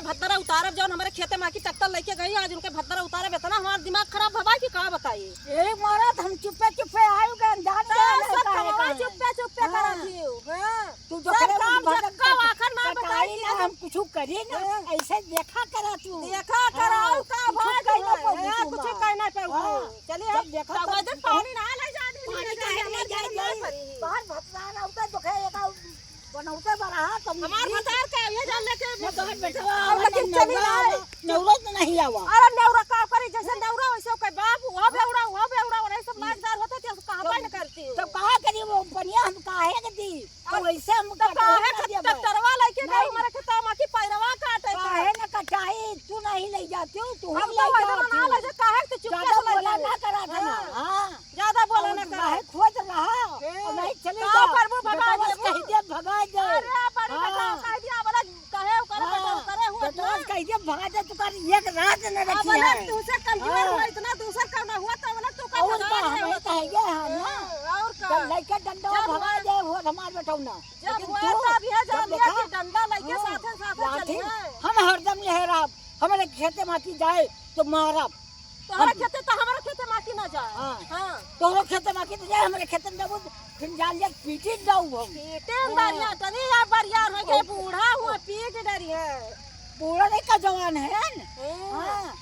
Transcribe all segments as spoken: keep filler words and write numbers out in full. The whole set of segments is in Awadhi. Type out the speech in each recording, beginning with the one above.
भद्दरा उतारब, जौन हमरे खेते मा की ट्रैक्टर लेके गई, आज उनके भद्दरा उतारब। इतना हमार दिमाग खराब भवा कि का बताई। ए मरद, हम चुप्पे चुप्पे आयु के अनजान तो के सब काहे कमवा काहे? चुप्पे चुप्पे हाँ। करत हियो, हाँ। तू सब जोखरे काम भगत जक्का का आखर ना कटाई बताई ना, कि हम कुछ करी ना, हाँ। ऐसे देखा करा तू। देखा करा, हाँ, और का कुछ भाई कहना है? पड़ू हाँ, तू कुछ माँ। कहना पड़ू। हाँ। चलिए, जब देखा तब तब वैसे तू पानी ना ले जाए, पानी काहे ले जाए? परी। बाहर भतवान उतर जोखे एक बनौते बरहा, तुम हमार भी भतार का ये जान लेके ये तोहर बेटवा हम आवा, लेकिन नौरा चली आवा, आए। नौरा तो नहीं आवा। अरे नौरा का करी, जैसे नौरा वैसे ओकर बाप, वो बेवड़ा, वो बेवड़ा, और ऐसे लाजदार होते थे, उसको कहा तो, नहीं करती। तो कहा करी वो पनिया हम काहे के दी? तो वैसे हम तो कटवा काहे ना के देबे। ट्रैक्टरवा लेके गई नहीं। हमारे खेतवा मा की पैरवा काटे काहे के। ना कटाई, तू नहीं ले जाती हो, तू हम ले तो वैसे जाती ना हो। ले जा, काहे के तू चुपचाप ज्यादा ले बोला जा। ना करा था ना, हाँ। हाँ। ज्यादा बोला और ना करा। काहे खोज रहा? ए, और नहीं चले का जाओ। करबू, भगा बेटवा देबू। कह दे, भगा दे। अरे, बड़ी हाँ। बेटवा कह दिया, बोला, कहे, ओकरे हाँ। बेटवा, करे हुआ बेटवा ना। कह दे, भगा दे, तू कर एक रात न अब रखी बोला, है। तू से कमजोर हाँ। हुआ, इतना दूसर का ना हुआ, तो बोला, तू का और भगा का, दे हमें हुआ तो है तू। ये है ना। हाँ, और का? जब लइके डंडा जब भगा हुआ दे, वो हमार बेटवा ना। जब लेकिन हुआ तू तब यह जब जान लिया देखा, कि डंडा लइके हाँ, साथे साथे लाठी, चली है। हम हरदम यह रहा, हमारे खेते माटी जाए तो मारब। तोहरा हम खेते तो हमारा खेते माटी ना जाए। हाँ। हाँ। तोहरो खेते माटी तो जाए, हमारे खेते में जाबो, फिर जान लिया पीटी जाऊ हम। पीटे हाँ। बरिया, तनी या बरिया हो गए, बूढ़ा हुआ पीट डरी है। बूढ़ा नहीं का जवान है न? हम्म। हाँ।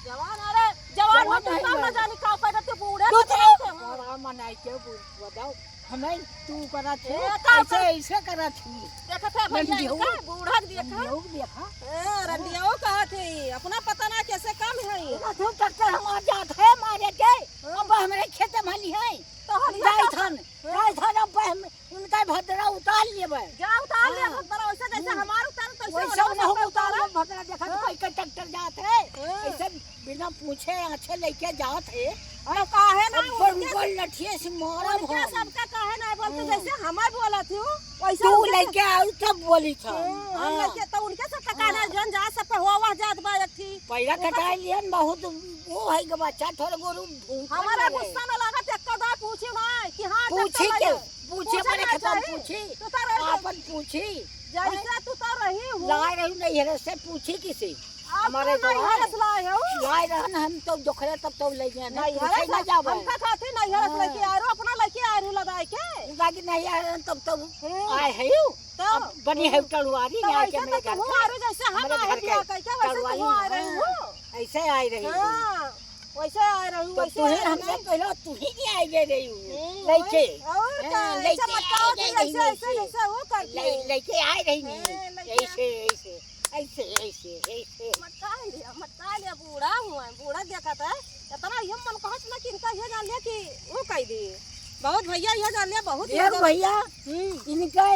जवान, अरे, जवान जवान हो तो है कम ना जवान। जानी का पैदा, तू बूढ़ा दूसरा तो रहते हो। बड़ा मनाई के बूढ़ बताओ। हमें तू करत हो, ए, का ऐसे, कर- ऐसे करत हो। देखत है भैया, रंडियो। इनका बूढ़ा के देखा। रंडियो के देखा। ए, रंडियो कहत है, अपना पता ना कैसे कम है। देखा तू ट्रैक्टर हमार जात है मारे के। हाँ। अब हमरे खेते में नहीं है। तो हम जाई थन, हाँ। जाई थन अब हम उनका भद्रा उतार लेबे। जा उतार ले हाँ। भद्रा, वैसे जैसे हम्म। हमार उतार, तो वैसे वैसे उन्हें उन्हें उतार उतार। ले भद्रा, देखा तो हाँ। कोई के ट्रैक्टर जात है। हाँ। ऐसे बिना पूछे आछे लइके जात है। तो काहे ना अब उनके, बंगल लठिए से मारब उनके हम। सबका काहे ना बोलते, हम्म। जैसे हमार बोलत हूँ, वैसे तू उनके लइके आऊ तब बोली था। हम्म, हम हाँ। लइके तो उनके सबका काहे ना हाँ। जन जा सब पे हो वह जात बा एक ठी। पैरा ऊपर कटाई से लिहन बहुत वो है के बच्चा थोड़ गोरू भूखल हमारा रहे। गुस्सा में लागत एक का पूछी ना कि हाँ, पूछी ट्रैक्टर के, लइके। पूछे पूछे पड़े ना खत्म चाही। पूछी। तू तो रही आपन पूछी। जैसे तू तो रही हूँ। लाए रही नहीं है से पूछी किसे? आप हमारे तो तो नहीं तो हरस लाए हो। लाए रहन हम तो जोखरे तब तो ले गए ना, नहीं पूछे हरस ना ला-, जावे। हमका खाते नहीं हरस हाँ। लेके आ रहे हो, अपना लेके आ रहे हो लदाई के। लागी नहीं आ रहन तब तो हम्म। आए है यू। तो अब बनी है हम्म। टलवारी तो यहाँ के ऐसे मेरे तो घर तू पे। आ रहे हो जैसे हम हमारे आए घर बिया के करके, वैसे टलवारी तू आ रहे हाँ। हो। ऐसे आए रही हूँ। हाँ, वैसे आए रही, तो वैसे तू ही आए हमसे रही। पहले तू ही के आए गए रही हूँ। हम्म, लइके। और हाँ, का, लइके ऐसे मत कहो आए कि गए रही ऐसे, ऐसे, ऐसे। जैसे वो करती ले-, है। लइके आए रही हाँ, नहीं। लइके। ऐसे, ऐसे। ऐसे, ऐसे, ऐसे। मटका लिया, मटका लिया, बूढ़ा हुआ है, बूढ़ा देखत है। इतना ये मन कहत ना कि इनका ये जान लिया कि वो कह दी। बहुत भैया ये जान लिया, बहुत ये ये जान भैया, हम्म। इनका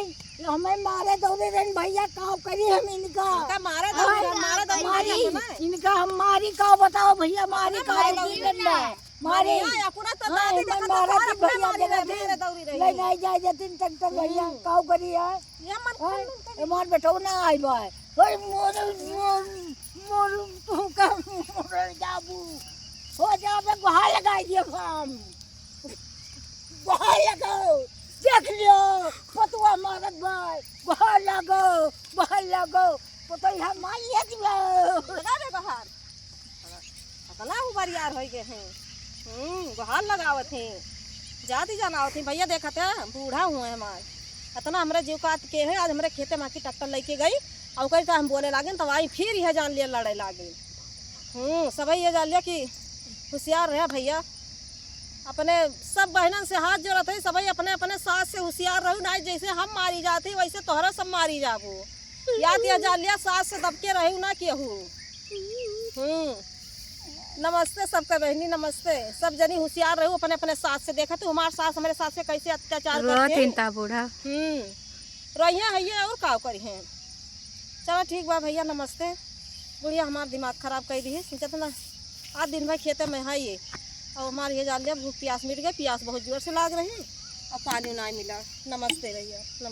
हमें मारे दौड़े रहन भैया, का करी हम इनका? इनका मारे दौड़े हाँ, रहन, मारे दौड़े मारी, रहन ना। इनका हम मारी का बताओ भैया, मारी अपना का मारे दौड़े दौड़े रहन रहन। ना। मारी। भैया, अपना तो हाँ, दादी इनका देखा तो मारा मार थी अपना भैया मारी जरा रहे, दिन। मारे दौड़ी रही। ले नहीं जाए जतिन ट्रैक्टर भैया, हम्म। का करी है? ये मन हाँ, कर, मन कर। ये मार बेटो ना आई बा। ओए मोर, मोर, मोर, तू का मोर जाबू। हो जाबे, गोहार लगाई दिए हम। गोहार लगाओ, देख लियो, पतुआ मारत बा, गोहार लगाओ, गोहार लगाओ, पतोहिया मार लिया दियो। लगा दे गोहार। अतना उबरियार होइ गए हैं। हम्म, गोहार लगावत हैं। जाति जनावत हैं। भैया देखत है, बूढ़ा हुए हमार। अतना हमरे जीव काट के है, आज हमरे खेते मा की ट्रैक्टर लेके गई, और कही तो हम बोले लागेन, तो आई फिर यह जान लिया लड़े लागेन। हम्म, सबही ये जान लिया कि होशियार रहे भैया। अपने सब बहनन से हाथ जोड़त है, सबही अपने अपने सास से होशियार रहू, ना जैसे हम मारी जाती वैसे तोहरा सब मारी जाबो। याद या जान लिया, सास से दबके रहू ना केहू। हम्म, नमस्ते सबका बहनी, नमस्ते। सब जनी होशियार रहू अपने अपने सास से। देखा तू हमार सास हमरे सास से कैसे अत्याचार रोत करते हैं। इनता बूढ़ा। हम्म, रोइया है ये और का करी हैं। चला ठीक बा भैया, नमस्ते। बुढ़िया हमार दिमाग खराब कर दी है, सोचत ना आज दिन भर खेते में है ये, अब हमार ये जान लिया भूख प्यास मिट गई, प्यास बहुत जोर से लाग रही, अब पानी ना मिला। नमस्ते भैया, नमस्ते।